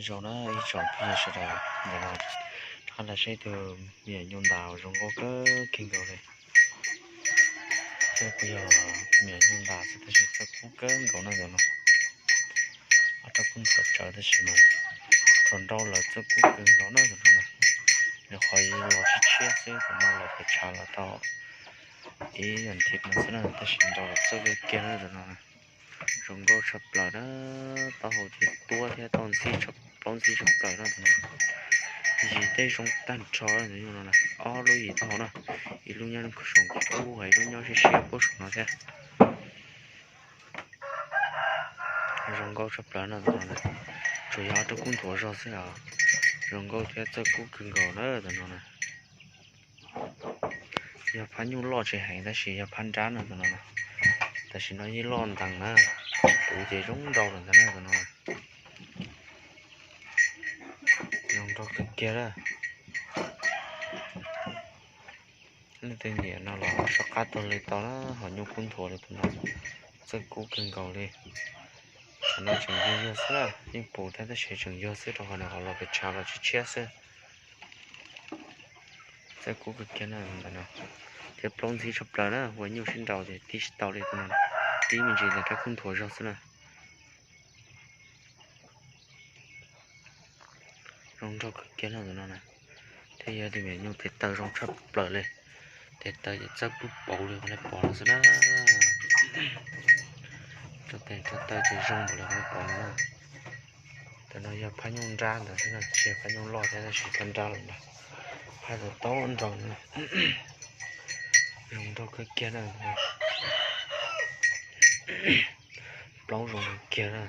Zoo na ib tsoom phooj ywg sawv daws, ntawm no rov qab los saib tus me nyuam nyuj ntas zoo nkauj kawg kiag nkaus li. Thiab kuj yog me nyuam nyuj ntas xwb tab sis txawj kub kawg nkaus na ntawm no. Ob rab kub ntxhuav tsawv tab sis mas thaum nrau lawm txawj kub kawg nkaus na ntawm no na. Nws qhov los tshiab tshiab xwb, thaum no los pes tshav los tau ib yam thib no xwb na tab sis nrau lawm txawj kawg kiag na ntawm no na. Zoo nkauj tshaj plaws na, taub hau ces tuab thiab tau ntxhib, plaub ntxhib tshaj plaws na ntawm no. Yim tej zoo tag nrho ntawm no na, ob lub yim taub hau na, ib lub nyob saum kub, ib lub nyob siab siab puag saum no thiab. Zoo nkauj tshaj plaws no ntawm no na, tsuas yog ob rab kub ntxhuav zog xwb os. Zoo nkauj thiab txawj kub kawg nkaus na ntawm no na. Yog phab nyuj loj tsis heev tab sis yog phab nrab no ntawm no na. Tam sim no yeej loj ntees na, puv ces zoo nrau lawm ntag na ntawm no. Zoo nrau kawg kiag na. Leej twg nyiam no los soj qab taug li tau na, hom nyuj kub ntxhuav li tus no, txawj kub kawg nkaus li. Qhov no tseem yuag yuag xwb na, yeej puv thiab tab sis tseem yuag xwb rau qhov nws qhov los pes tshav los tshiab tshiab xwb. Txawj kub kawg kiag na ntawm no, thiab plaub ntxhib tshaj plaws na, ua nyuj sib nraus ces tib tsis tau li tus no, tib me ntsis ntawm rab kub ntxhuav zog xwb na. Zoo nraug kawg kiag na tus no na. Thiab yog tus me nyuam nyuj tes taw zoo tshaj plaws li, tes taw ces txawj pub pauv li qhov nej pom no xwb na. Rau tes rau taw ces zoo npaum li qhov nej pom no na. Tus no yog phab nyuj nrab ntawd xwb na, tsis yog phab nyuj loj thiab tab sis phab nrab lawm ntag. Phab tau taub nrau na. Zoo nraug kawg kiag na. Plaub zoo kawg kiag na.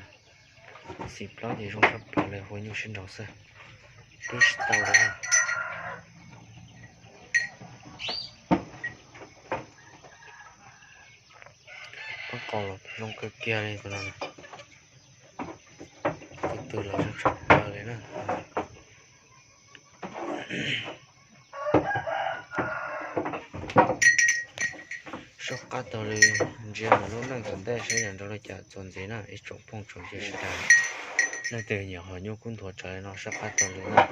Xim plaub ces zoo tshaj plaws li, ua nyuj sib nraus xwb. Tib tsis tau li. Ob qos los zoo kawg kiag li tus no. Tus twg los zoo tshaj plaws li na. Soj qab taug li, ntsia mus lub neej tom ntej saib yog nrau li cas txuas ntxiv na ib tsoom phooj tsoom ywg sawv daws. Leej twg nyiam hom nyuj kub ntxhuav tsawv li no soj qab taug li na.